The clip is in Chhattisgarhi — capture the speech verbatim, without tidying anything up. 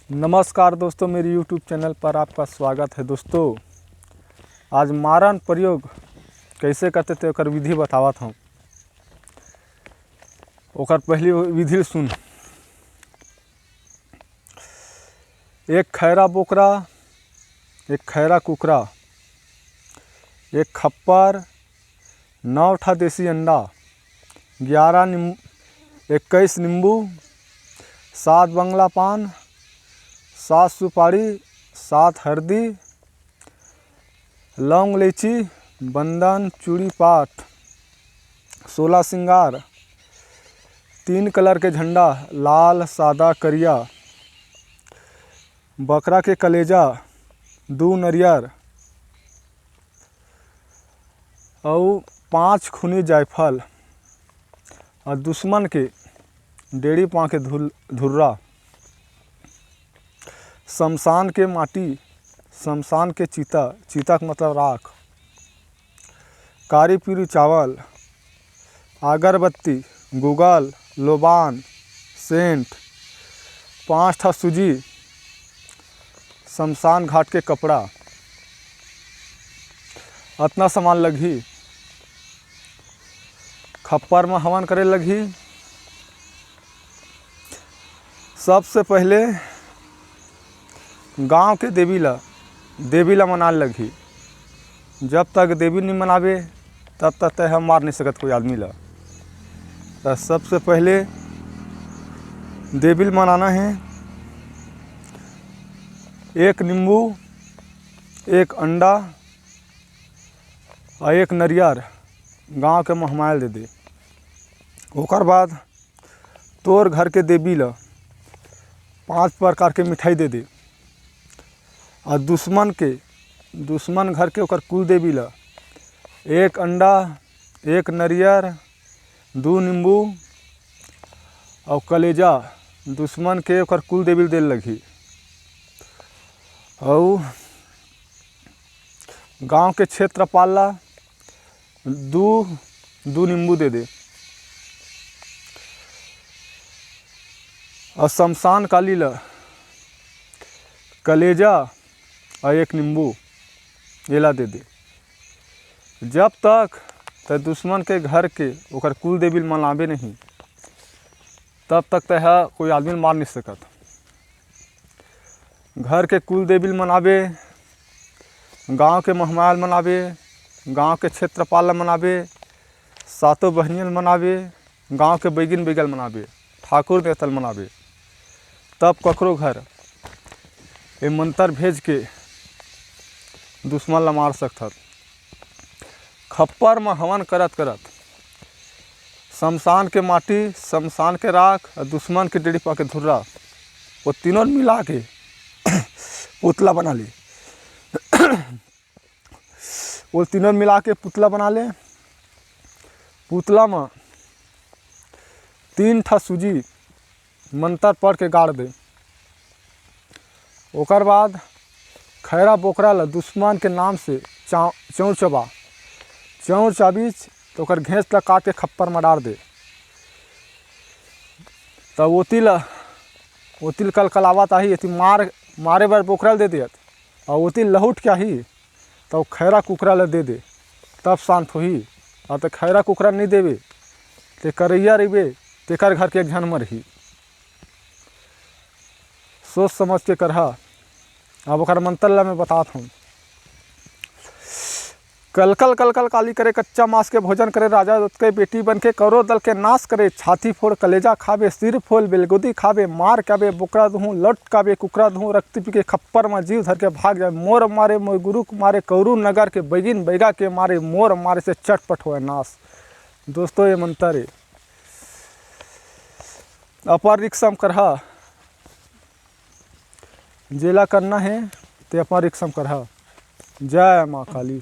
नमस्कार दोस्तों, मेरे YouTube चैनल पर आपका स्वागत है। दोस्तों, आज मारन प्रयोग कैसे करते थे, ओकर विधि बतावत हूँ। ओकर पहली विधि सुन। एक खैरा बोकरा, एक खैरा कुकरा, एक खप्पर, नौ ठा देसी अंडा, ग्यारह नीम-, इक्कीस नींबू, सात बंगला पान, सात सुपारी, सात हरदी, लौंग, इलायची, बंदन, चूड़ी, पाट, सोलह सिंगार, तीन कलर के झंडा, लाल, सादा, करिया, बकरा के कलेजा, दू नरियर अउ पाँच खूनी जायफल, अउ दुश्मन के डेढ़ी पाँव के धुल-, धुर्रा, शमशान के माटी, शमशान के चीता, चीता के मतलब राख, कारी पीरी चावल, अगरबत्ती, गुगल, लोबान, सेंट, पाँच ठा सूजी, शमशान घाट के कपड़ा, अतना सामान लगही। खप्पर म हवन करे लगही। सबसे पहले गांव के देवी ला, देवी ला मनाए लगही। जब तक देवी नहीं मनाबे, तब तक तय ह मार नहीं सकत कोई आदमी ला। त सबसे पहले देवी ल मनाना है। एक नींबू, एक अंडा अउ एक नरियर गांव के महमायल दे दे। ओकर बाद तोर घर के देवी ल पांच प्रकार के मिठाई दे दे। अउ दुश्मन के, दुश्मन घर के ओकर कुल देवी ल एक अंडा, एक नरियर, दू नींबू अउ कलेजा दुश्मन के ओकर कुल देवी ल दे लगही। अउ गांव के क्षेत्रपाल ला दू, दू नींबू दे दे। अउ शमशान काली ला कलेजा अउ एक नींबू एला दे दे। जब तक तय दुश्मन के घर के ओकर कुल देवी ल मनाबे नहीं, तब तक तय ह कोई आदमी ल मार नहीं सकत। घर के कुल देवी ल मनाबे, गांव के महमायल मनाबे, गांव के क्षेत्रपाल ल मनाबे, सातों बहनियन ल मनाबे, गांव के बैगिन बैगल मनाबे, ठाकुर देवता ल मनाबे, तब ककरो घर ए मंतर भेज के दुश्मन ल मार सकथत। खप्पर म हवन करत करत शमशान के माटी, शमशान के राख अउ दुश्मन के डेढ़ी पाँव के धुर्रा, वो तीनों मिला के पुतला बना ले। वो तीनों मिला के पुतला बना ले। पुतला म तीन ठा सूजी मंतर पढ़ के गाड़ दे। ओकर बाद खैरा बोकरा ल दुश्मन के नाम से चा-, चौंर चबा, चौंर चाबिच त ओकर घेंच ल काट के खप्पर म डार दे। त ओती ल, ओती ल कलकलावत आही, एती मार, मारे बर बोकरा ल दे देत, अउ ओती लहुट के आही, त ओ खैरा कुकरा ल दे दे, तब शांत होही। अउ ते खैरा कुकरा ल नइ देबे, ते करइया रहिबे, तेकर घर के एक झन मरही। सोच समझ के करहा। अब ओकर मंतर ल मैं बतात हूँ। कलकल कलकल काली करे, कच्चा मांस के भोजन करे, राजा दत्त के बेटी बन के कौरव दल के नाश करे, छाती फोड़ कलेजा खाबे, सिर फोड़ बेलगोदी खाबे, मार काबे बोकरा दुहूं, लौट काबे कुकरा दुहूं, रक्त पी के खप्पर म जीव धर के भाग जाए, मोर मारे मोर गुरु के मारे, कौरू नगर के बैगिन बैगा के मारे, मोर मारे से चटपट होए नाश। दोस्तों, ये मंतर हे, अपन रिक्सम करहा। जेला करना हे, ते अपन रिक्सम करहा। जय माँ काली।